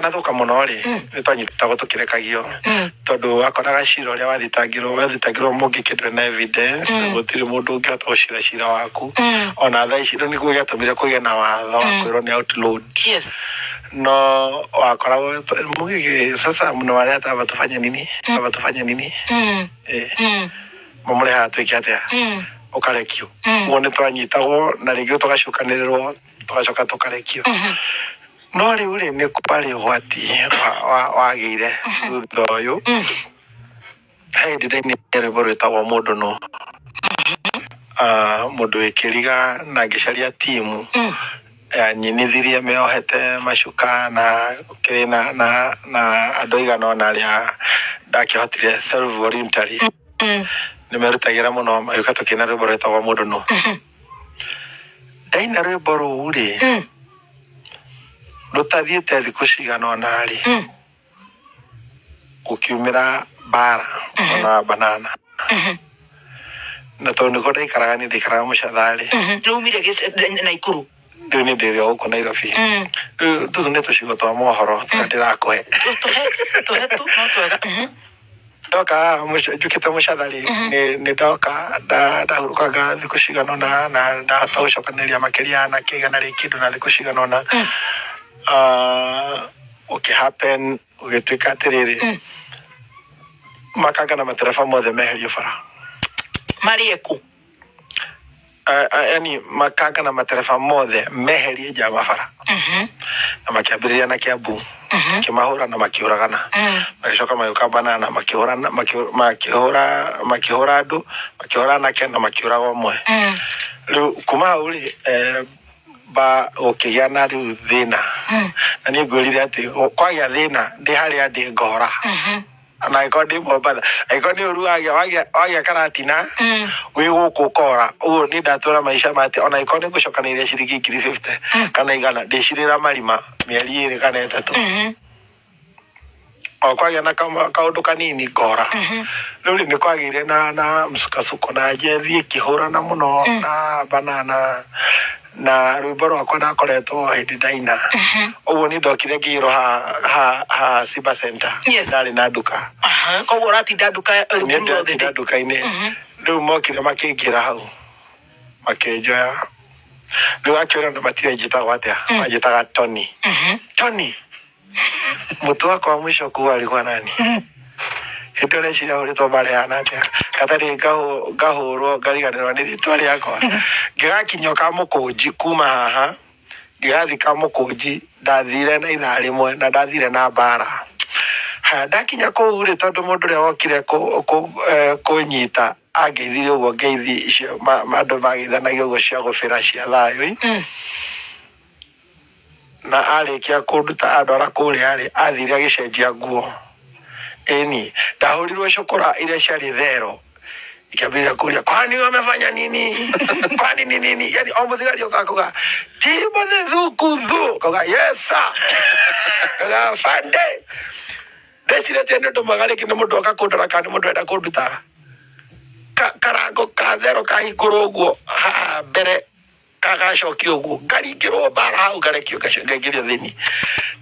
Gũtanathũka mũno rĩ, nĩ twanyitagwo tũkĩrekagio, tondũ wakoraga cira ũrĩa wathitangĩrwo mũngĩ ndũrĩ na evidence, gũtirĩ mũndũ ũngĩhota gũcira cira waku. Ona thaa ici rĩu nĩguo gĩatũmire kũgĩe na watho wa kwĩrwo nĩ outlawed. No wakoragwo mũgĩgĩ sasa mnawaleta hapa tufanye nini, hapa tufanye nini? Eh, mamũrehaga twĩke atĩa? Ũkarekio. Ũguo nĩ twanyitagwo na rĩngĩ tũgacukanĩrĩrwo, tũgacoka tũkarekio. No rĩu rĩ, nĩ kwarĩ ũgwati wagĩire thutha ũyũ. He hĩndĩ ndainire rwĩmbo rwĩtagwo "Mũndũ Nũ". Ah, mũndũ wĩ kĩriga, na ngĩcaria timu yanyinithirie meohete macuka na kĩrĩ na andũ aigana ũna arĩa ndakĩhotire self voluntary nĩ merutagĩra mũno, magĩũka tũkĩina rwĩmbo rwĩtagwo "Mũndũ Nũ". Ndaina rwĩmbo rũu rĩ, rũtathiĩte thikũ cigana ũna rĩ, gũkiumĩra mbara mwena wa Banana, na tondũ nĩkuo ndaikaraga, niĩ ndaikaraga Mũcatharĩ. Rĩu umire Naikuru? Rĩu nĩ ndĩrĩ o gũkũ Nairobi. Rĩu tũtũ nĩ tũcigo twa mohoro tũrĩa ndĩrakũhe. Tũhe tũhe tu no twega. Ndoka haha njũkĩte Mũcatharĩ, nĩ ndoka ndahurũkanga thikũ cigana ũna na ndahota gũcokanĩrĩria makĩria ya anake 100 rĩ kĩndũ na thikũ cigana ũna. Ah, ũkĩ happen ũgĩtuĩka atĩrĩrĩ, makanga na matereba mothe meherio bara. Marĩe kũ? Ah, yani makanga na matereba mothe meherie nja wa bara, na makĩambĩrĩria na Kiambu, makĩmahũra na makĩũragana. Magĩcoka magĩũka Banana, makĩhũrana, makĩhũra andũ, makĩhũra anake na makĩũraga ũmwe. Rĩu kuma hau rĩ, ba gũkĩgĩa na rĩu thĩna, na niĩ ngwĩrire atĩ kwagĩa thĩna ndĩ harĩa ndĩ ngora, na angĩkorwo ndĩ Mombatha, angĩkorwo nĩ ũru wagĩa karatina wĩ gũkũ ũkora. Ũguo niĩ ndatũra maica ma atĩ ona angĩkorwo nĩ ngũcokanĩrĩria ciringi 50,000 kana 100, ndĩcirĩra marima mĩeri 2 kana 3, o kwagĩa na kaũndũ kanini ngora. Rĩu rĩ, nĩ kwagĩire na msukasuko na njethi ĩkĩhũrana mũno na Banana, na rwĩmbo rwakwa ndakoretwo hĩndĩ ndaina ũguo. Niĩ ndokire ngĩgĩrwo haha Simba Center. Ndarĩ na nduka. Aha, koguo ũratinda nduka Niĩ through the ndĩratinda day. nduka-inĩ. Rĩu mokire makĩingĩra hau makĩnjoya. Rĩu akĩũra na matirĩ njĩtagwo atĩa, manjĩtaga Tony. Tony, mũtu wakwa wa mwisho kuwa alikuwa nani? Hĩndĩ ĩyo reciria hũrĩtwo mbara ĩhana atĩa, gatarĩ ngahũrwo ngariganĩrwo nĩ rĩtwa rĩakwa. Ngĩgakinyio Kamũkũnji, kuma haha ngĩgathiĩ Kamũkũnji, ndathire na ithaa rĩmwe na ndathire na mbara. Haya, ndakinya kũu rĩ, tondũ mũndũ ũrĩa wokire kũnyita angeithirie ũguo ngeithi icio andũ mageithanagia ũguo cia gũbĩra cia thayũ ĩ. Na arĩkia kũnduta andwara kũrĩa rĩ, athire agĩcenjia nguo. Ĩni ndahũrirwo cũkũra iria ciarĩ thero, ikĩambĩrĩria kũria, "Kwani wamefanya nini? Kwani ni nini?" Yani o mũthigari okaga kuga, "Timothy Thukuthu," kauga, "Yes sir," kauga, "Fande." Ndecirĩtie nĩ ũndũ mwega rĩngĩ nĩ mũndũ oka kũndora kana nĩ mũndũ enda kũnduta. Karango ka thero kahingũrwo ũguo haha mbere, kagacokio ũguo, ngaringĩrwo mbara hau, ngarekio, ngaingĩrio thĩinĩ.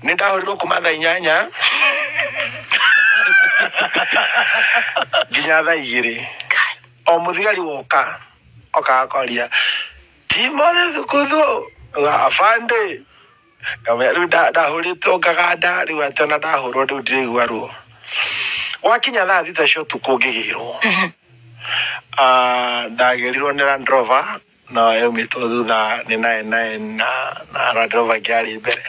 Nĩ ndahũrirwo kuma thaa 8 nginya thaa 2. O mũthigari woka okaga kwaria, "Timothy Thukuthu," "Afande." Ngamwĩra rĩu ndahũrĩtwo ngaganda rĩu atĩ ona ndahũrwo rĩu ndiraigua ruo. Gwakinya thaa 6 cia ũtukũ ngĩgĩrwo. Ah, ndagĩrirwo nĩ Land Rover no yaumĩtwo thutha nĩ nine nine na Land Rover ĩngĩ yarĩ mbere.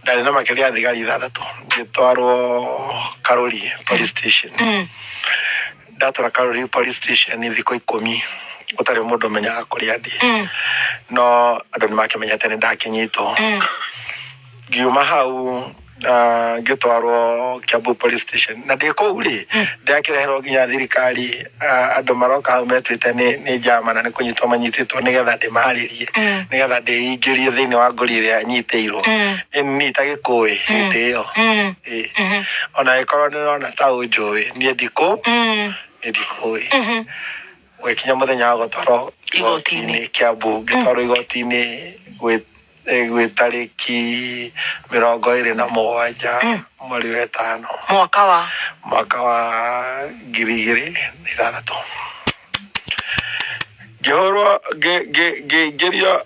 Ndarĩ na makĩria ya thigari ithathatũ, ngĩtwarwo Karuri Police Station. Ndatwara Karuri Police Station thikũ 10 gũtarĩ mũndũ ũmenyaga kũrĩa ndĩ, no andũ nĩ makĩmenyete nĩ ndakĩnyitwo. Ngiuma hau, ngĩtwarwo Kiambu Police Station, na ndĩ kũu rĩ, ndĩrakĩreherwo nginya thirikari, andũ maroka hau metuĩte nĩ njama na nĩ kũnyitwo manyitĩtwo nĩgetha ndĩmarĩrie, nĩgetha ndĩingĩrie thĩinĩ wa ngũri ĩrĩa nyitĩirwo. Niĩ itagĩkũĩ hĩndĩ ĩyo. Ĩ. Ona angĩkorwo nĩ ũrona ta ũnjũĩ, niĩ ndikũĩ. Gũgĩkinya mũthenya wa gũtwarwo igoti-inĩ. Igoti-inĩ Kiambu, ngĩtwarwo igoti-inĩ gwĩ Gwĩ tarĩki 27 mweri wa ĩtano, Mwaka wa mwaka wa 2006, ngĩhũrwo, ngĩingĩrio,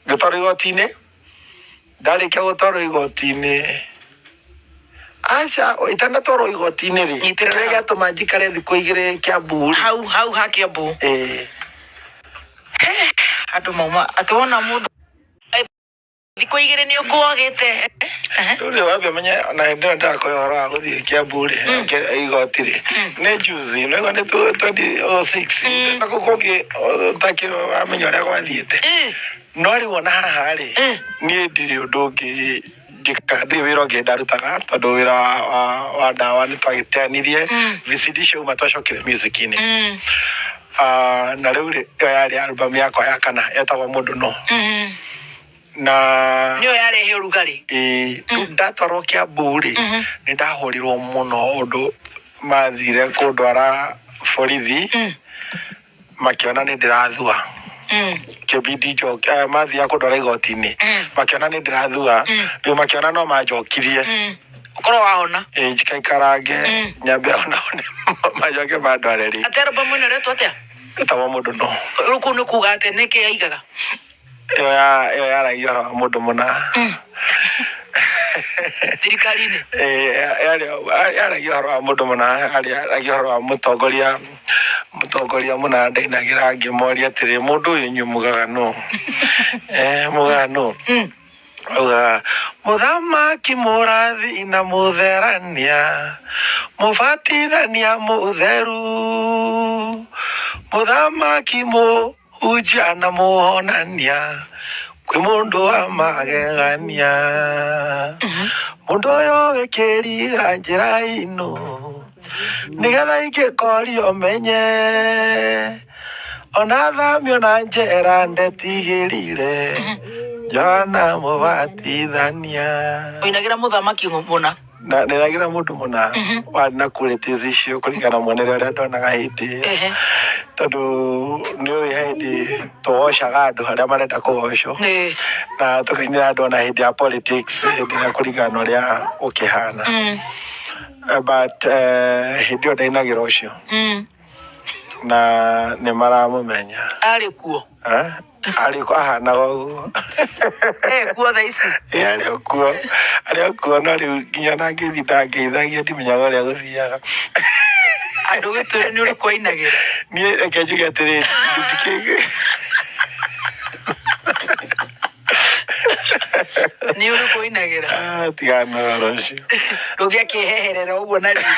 ngĩtwarwo igoti-inĩ. Ndarĩkia gũtwarwo igoti-inĩ, aca, itanatwarwo igoti-inĩ rĩ, Nyitĩrĩra. Kĩrĩa gĩatũma njikare thikũ 2 Kiambu rĩ, Hau hau ha Kiambu. Ĩĩ. Andũ mauma atĩ wona mũndũ thikũ 2 nĩ ũkwagĩte. Rĩu rĩ, wambe ũmenye ona hĩndĩ ĩyo ndĩrakoya ũhoro wa gũthiĩ Kiambu rĩ, igoti rĩ, nĩ juzi nĩguo nĩ 2006, na kũu kũngĩ ũtakĩrĩ wamenya ũrĩa gwathiĩte. No rĩu ona haha rĩ, niĩ ndirĩ ũndũ ũngĩ njĩkaga, ndirĩ wĩra ũngĩ ndarutaga, tondũ wĩra wa ndawa nĩ twagĩteanirie. VCD ciauma twacokire music-inĩ. Ah, na rĩu rĩ, ĩyo yarĩ album yakwa ya kana yetagwo Mũndũ No. Na Nĩyo yarehe ũrugarĩ. Ĩĩ, rĩu ndatwarwo Kiambu rĩ, nĩ ndahũrirwo mũno ũndũ mathire kũndwara borithi, makĩona nĩ ndĩrathua. Kĩbindi njoke, mathiaga kũndwara igoti-inĩ, makĩona nĩ ndĩrathua, rĩu makĩona no manjokirie. Ũkorwo wahona. Ĩĩ, njikaikarange, nyambe onao macoke mandware rĩngĩ. Atĩ album ĩno ĩretwo atĩa? Ĩtagwo Mũndũ No. Rĩu kũu nĩ kuga atĩ nĩkĩ yaigaga? Ĩyo yaragia ũhoro wa mũndũ mũna. Thirikari-inĩ. Ĩĩ, yaragia ũhoro wa mũndũ mũna, yaragia ũhoro wa mũtongoria mũna. Ndainagĩra ngĩmoria atĩrĩ, mũndũ ũyũ inyuĩ mugaga nũ? Mugaga nũ? Augaga mũthamaki mũrathi na mũtherania, mũbatithania mũtheru, mũthamaki mũhunjia na mũhonania, kwĩ mũndũ wa magegania, mũndũ ũyũ wĩkĩriga njĩra ino nĩgetha ingĩkorio menye, ona thamio na njera ndetigĩrire, Johana mũbatithania. Ũinagĩra mũthamaki mũna. Na ndĩragira mũndũ mũna warĩ na qualities icio kũringana na muonere ũrĩa ndonaga hĩndĩ ĩyo, tondũ nĩ ũĩ hĩndĩ tũgocaga andũ arĩa marenda kũgocwo, na tũkainĩra andũ ona hĩndĩ ya politics, hĩndĩ ĩrĩa kũringana na ũrĩa ũkĩhana. But hĩndĩ ĩyo ndainagĩra ũcio, na nĩ maramũmenya. Arĩ kuo? Eh? Arĩ kuo, ahanaga ũguo. Kuo thaa ici? Ĩ, arĩ o kuo, arĩ o kuo, no rĩu nginya na ngĩthi ndangeithagia, ndimenyaga ũrĩa gũthiaga. Andũ gĩtwĩre nĩ ũrĩkũ ainagĩra. Niĩ reke njuge atĩrĩrĩ, ndikĩ Nĩ ũrĩkũ ainagĩra? Ah, tigana na ũhoro ũcio. Ndũngĩakĩheherera ũguo na ritho,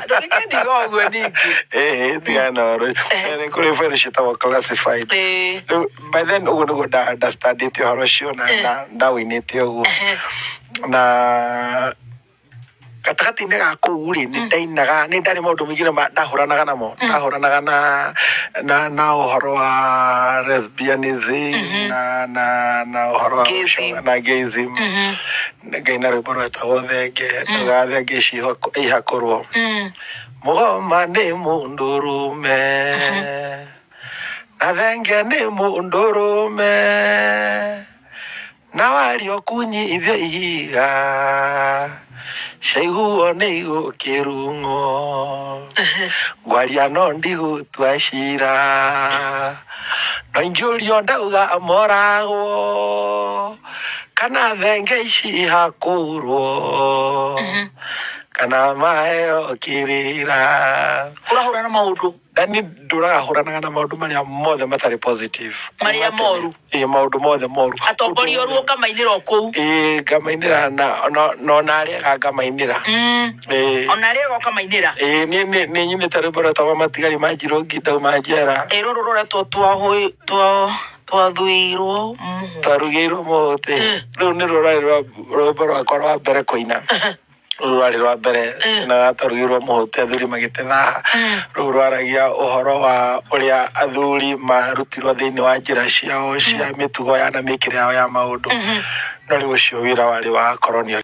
ndũngĩkĩndiga ũguo ningĩ. Ĩhĩ, tigana na ũhoro ũcio. Nĩ kũrĩ file ciĩtagwo classified. Rĩu by then ũguo nĩguo nda understandĩte ũhoro ũcio na ndawĩinĩte ũguo, na gatagatĩ-inĩ ga kũu rĩ, nĩ ndainaga, nĩ ndarĩ maũndũ maingĩ ndahũranaga namo, ndahũranaga na ũhoro wa lesbianism na ũhoro wa Gayism. na gayism. Ngaina rwĩmbo rwetagwo Thenge, ndugaga thenge ici ihakũrwo, mũgoma nĩ mũndũrũme na thenge nĩ mũndũrũme, na wario kunyithio ihiga ciaiguo nĩ igũkĩrung'o, ngwaria no ndigũtua cira, no ingĩũrio ndauga moragwo kana thenge ici ihakũrwo kana maheo kĩrĩra. Ũrahũrana maũndũ. Na niĩ ndũrahũranaga na maũndũ marĩa mothe matarĩ positive. Marĩa moru. Ĩĩ, maũndũ mothe moru. Atongoria oru ũkamainĩra o kũu. Ĩĩ, ngamainĩra na ona arĩa ega ngamainĩra. Ĩĩ. Ona arĩa ega ũkamainĩra. Ĩĩ, niĩ nĩ nyinĩte rwĩmbo rwetagwo Matigari ma Njirũngi ndauma njera. Ĩ, rũrũ rũretwo twathuirwo mũhũ. Twarugĩirwo mũhũtĩ. Rũu nĩ rũrarĩ rwĩmbo rwakwa rwa mbere kũina. Rũu rwarĩ rwa mbere na twarugĩirwo mũhũtĩ athuri magĩte thaha. Rũu rwaragia ũhoro wa ũrĩa athuri marutirwo thĩinĩ wa njĩra ciao cia mĩtugo ya na mĩkĩre yao ya maũndũ. No rĩu ũcio wĩra warĩ wa colonial.